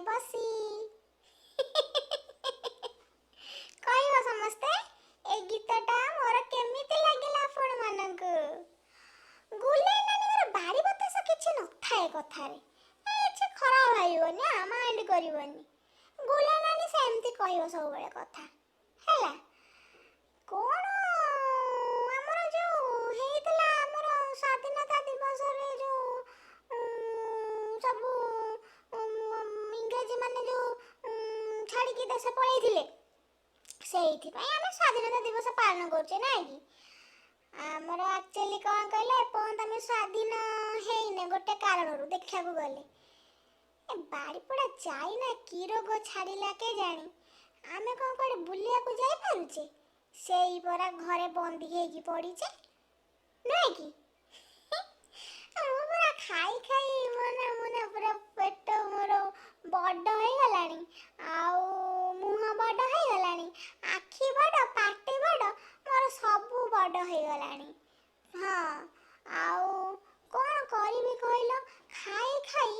ବସି। କହିବ ସମସ୍ତେ, ଏ ଗୀତଟା ମୋର କେମିତି ଲାଗିଲା ଆପଣମାନଙ୍କୁ? ଗୁଲେଇ ନାନୀଙ୍କର ବାଡ଼ି ବତାସ କିଛି ନଥାଏ କଥାରେ। କିଛି ଖରାପ ଭାବିବନି, ମାଇଣ୍ଡ କରିବନି। ଗୁଲେଇ ନାନୀ ସେମିତି କହିବ ସବୁବେଳେ କଥା। ହେଲା କଣ, ଆମର ଯୋଉ ହେଇଥିଲା ଆମର ସ୍ୱାଧୀନତା ଦିବସରେ ଯୋଉ ସବୁ ଇଂରେଜୀ ମାନେ ଯୋଉ ଛାଡ଼ିକି ଦେଶ ପଳେଇଥିଲେ, ସେଇଥିପାଇଁ ଆମେ ସ୍ୱାଧୀନତା ଦିବସ ପାଳନ କରୁଛେ, ନାଇଁ କି? ଆମର ଆକ୍ଚୁଆଲି କଣ କହିଲେ, ଏପର୍ଯ୍ୟନ୍ତ ଆମେ ସ୍ୱାଧୀନ ହେଇନେ ଗୋଟେ କାରଣରୁ ଦେଖିବାକୁ ଗଲେ। ଏ ବାରିପଡ଼ା ଯାଇନା କି ରୋଗ ଛାଡ଼ିଲା କେଜାଣି, ଆମେ କଣ କୁଆଡ଼େ ବୁଲିବାକୁ ଯାଇପାରୁଛେ? ସେଇ ପରା ଘରେ ବନ୍ଦୀ ହେଇକି ପଡ଼ିଛେ, ନୁହେଁ କି? ମୁଁ ପୁରା ଖାଇ ଖାଇ ମାନେ ମାନେ ପୁରା ପେଟ ମୋର ବଡ଼ ହେଇଗଲାଣି, ଆଉ ମୁହଁ ବଡ଼ ହେଇଗଲାଣି, ଆଖି ବଡ଼, ପାଟି ବଡ଼, ମୋର ସବୁ ବଡ଼ ହେଇଗଲାଣି। ହଁ, ଆଉ କଣ କରିବି କହିଲ? ଖାଇ ଖାଇ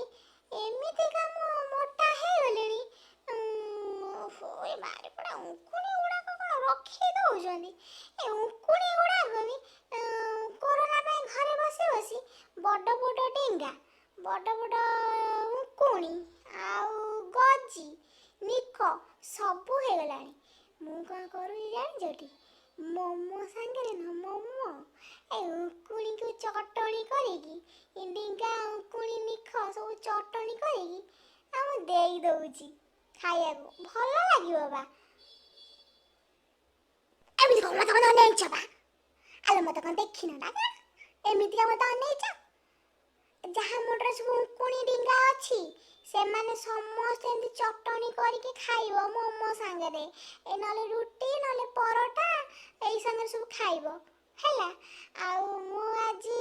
ଏମିତିକା ମୁଁ ମୋଟା ହେଇଗଲିଣି। ଓହୋ, ଏ ବାରିପଡ଼ା ଉଙ୍କୁଣି ଗୁଡ଼ାକ କଣ ରଖେଇ ଦଉଛନ୍ତି? ଏ ଉଙ୍କୁଣି ଗୁଡ଼ାକ ବି କରୋନା ପାଇଁ ଘରେ ବସି ବସି ବଡ଼ ବଡ଼ ଡେଙ୍ଗା, ବଡ଼ ବଡ଼ ଉଙ୍କୁଣି ଆଉ ଗଜି ନିକ ସବୁ ହେଇଗଲାଣି। ମୁଁ କଣ କରୁଛି ଜାଣିଛଟି? ମୋମୋ ସାଙ୍ଗରେ ନୁହଁ, ମୋମୋ ଏ ଉଙ୍କୁଣିକୁ ଚଟଣି କରିକି, ଡିଙ୍ଗା ଉଙ୍କୁଣି ନିଖ ସବୁ ଚଟଣି କରିକି ଆଉ ମୁଁ ଦେଇ ଦଉଛି ଖାଇବାକୁ, ଭଲ ଲାଗିବ ବା। ଏମିତି କଣ ମତେ କଣ ଅନେଇଛ ବା? ଆଲୋ, ମତେ କଣ ଦେଖିନ ନା କଣ? ଏମିତିକା ମତେ ଅନେଇଛ? ଯାହା ମୁଣ୍ଡରେ ସବୁ ଉଙ୍କୁଣି ଡିଙ୍ଗା ଅଛି, ସେମାନେ ସମସ୍ତେ ଏମିତି ଚଟଣି କରିକି ଖାଇବ ମୋମୋ ସାଙ୍ଗରେ, ଏ ନହେଲେ ରୁଟି ନହେଲେ ପରଟା ଏଇ ସାଙ୍ଗରେ ସବୁ ଖାଇବ। ହେଲା, ଆଉ ମୁଁ ଆଜି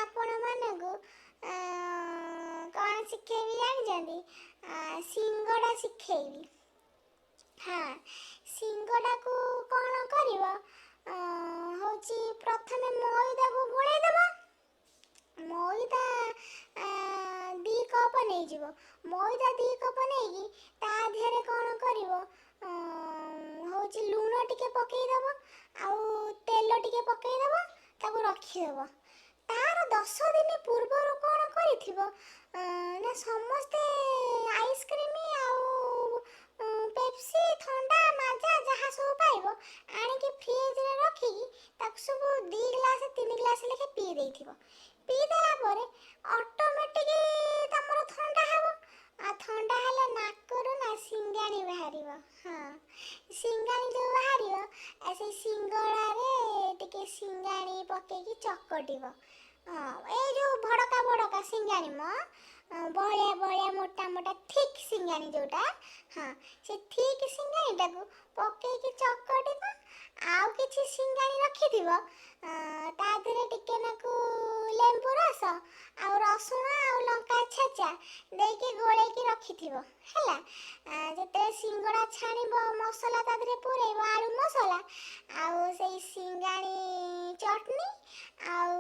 ଆପଣମାନଙ୍କୁ କଣ ଶିଖେଇବି ଜାଣିଛନ୍ତି? ସିଙ୍ଗଡ଼ା ଶିଖେଇବି। ହଁ, ସିଙ୍ଗଡ଼ାକୁ କଣ କରିବ? ହଉଛି ପ୍ରଥମେ ମଇଦାକୁ ଗୋଳେଇ ଦେବ। ମଇଦା 2 କପ୍ ନେଇଯିବ। ମଇଦା 2 କପ୍ ନେଇକି ତା ଦେହରେ କଣ କରିବ? ହଉଛି ଲୁଣ ଟିକେ ପକେଇଦବ ଆଉ ତେଲ ଟିକେ ପକେଇଦବ, ତାକୁ ରଖିଦବ। ତାର 10 ଦିନ ପୂର୍ବରୁ କଣ କରିଥିବ ନା, ସମସ୍ତେ ଆଇସ୍କ୍ରିମ୍ ଆଉ ପେପ୍ସି, ଥଣ୍ଡା, ମାଜା ଯାହା ସବୁ ପାଇବ ଆଣିକି ଫ୍ରିଜରେ ରଖିକି ତାକୁ ସବୁ 2 ଗ୍ଲାସ 3 ଗ୍ଲାସ ଲେଖେ ପିଇ ଦେଇଥିବ। ପିଇ ଦେଲା ପରେ ଅଟୋମେଟିକ୍ ତମର ଥଣ୍ଡା ହବ, ଆଉ ଥଣ୍ଡା ହେଲେ ନାକରୁ ନା ସିଙ୍ଗାଣି ବାହାରିବ। ହଁ, ସିଙ୍ଗାଣି ଯୋଉ ବାହାରିବ, ଆଉ ସେଇ ସିଙ୍ଗଡ଼ାରେ ଟିକେ ସିଙ୍ଗାଣି ପକେଇକି ଚକଟିବ। ହଁ, ଏଇ ଯୋଉ ଭଡ଼କା ଭଡ଼କା ସିଙ୍ଗାଣି ମ, ବହଳିଆ ବହଳିଆ ମୋଟା ମୋଟା ଥିକ୍ ସିଙ୍ଗାଣି ଯୋଉଟା। ହଁ, ସେ ଥିକ୍ ସିଙ୍ଗାଣିଟାକୁ ପକେଇକି ଚକଟିବ। ଆଉ କିଛି ସିଙ୍ଗାଣି ରଖିଥିବ, ତା ଦେହରେ ଟିକେ ନାକୁ ଲେମ୍ବୁ ରସ ଆଉ ରସୁଣ ଆଉ ଲଙ୍କା ଛେଚା ଦେଇକି ଗୋଳେଇକି ରଖିଥିବ। ହେଲା, ଯେତେବେଳେ ସିଙ୍ଗଡ଼ା ଛାଣିବ, ମସଲା ତା ଦେହରେ ପୂରେଇବ, ଆଳୁ ମସଲା ଆଉ ସେଇ ସିଙ୍ଗାଣି ଚଟଣି ଆଉ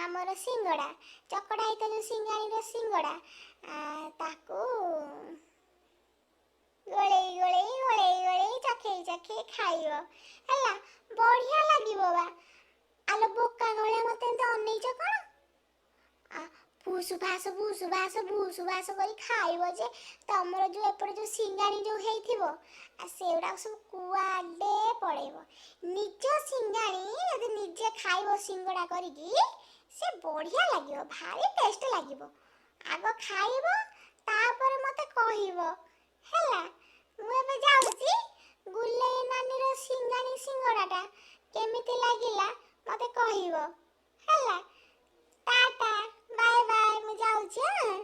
ଆମର ସିଙ୍ଗଡ଼ା ଚକଟା ହେଇଥିବ, ଯୋଉ ସିଙ୍ଗାଣିର ସିଙ୍ଗଡ଼ା, ତାକୁ ଗୋଳେଇ ଗୋଳେଇ ଗୋଳେଇ ଗୋଳେଇ ଚଖେଇ ଚଖେଇ ଖାଇବ। ହେଲା, ବଢିଆ ଲାଗିବ ବା। ଆଲୋ ବୋକା ଭଳିଆ ମତେ ଏମିତି ଅନେଇଛ କଣ? ଆ ଭୁସୁ ଭାସ ଭୁସୁ ଭାସ ଭୁସୁ ଭାସ କରି ଖାଇବ ଯେ ତମର ଯୋଉ ଏପଟେ ଯୋଉ ସିଙ୍ଗାଣି ଯୋଉ ହେଇଥିବ, ଆଉ ସେଗୁଡାକ ସବୁ କୁଆଡେ ପଳେଇବ। ନିଜ ସିଙ୍ଗାଣି ଯଦି ନିଜେ ଖାଇବ ସିଙ୍ଗଡ଼ା କରିକି, ସେ ବଢିଆ ଲାଗିବ, ଭାରି ଟେଷ୍ଟ ଲାଗିବ। ଆଗ ଖାଇବ, ତାପରେ ମତେ କହିବ। ହେଲା, ମୁଁ ଏବେ ଯାଉଛି। ଗୁଲେଇ ନାନୀର ସିଙ୍ଗାଣି ସିଙ୍ଗଡ଼ାଟା କେମିତି ଲାଗିଲା ମତେ କହିବ। ହେଲା, ଟାଟା, ବାଏ ବାଏ, ମୁଁ ଯାଉଛି। ହଁ।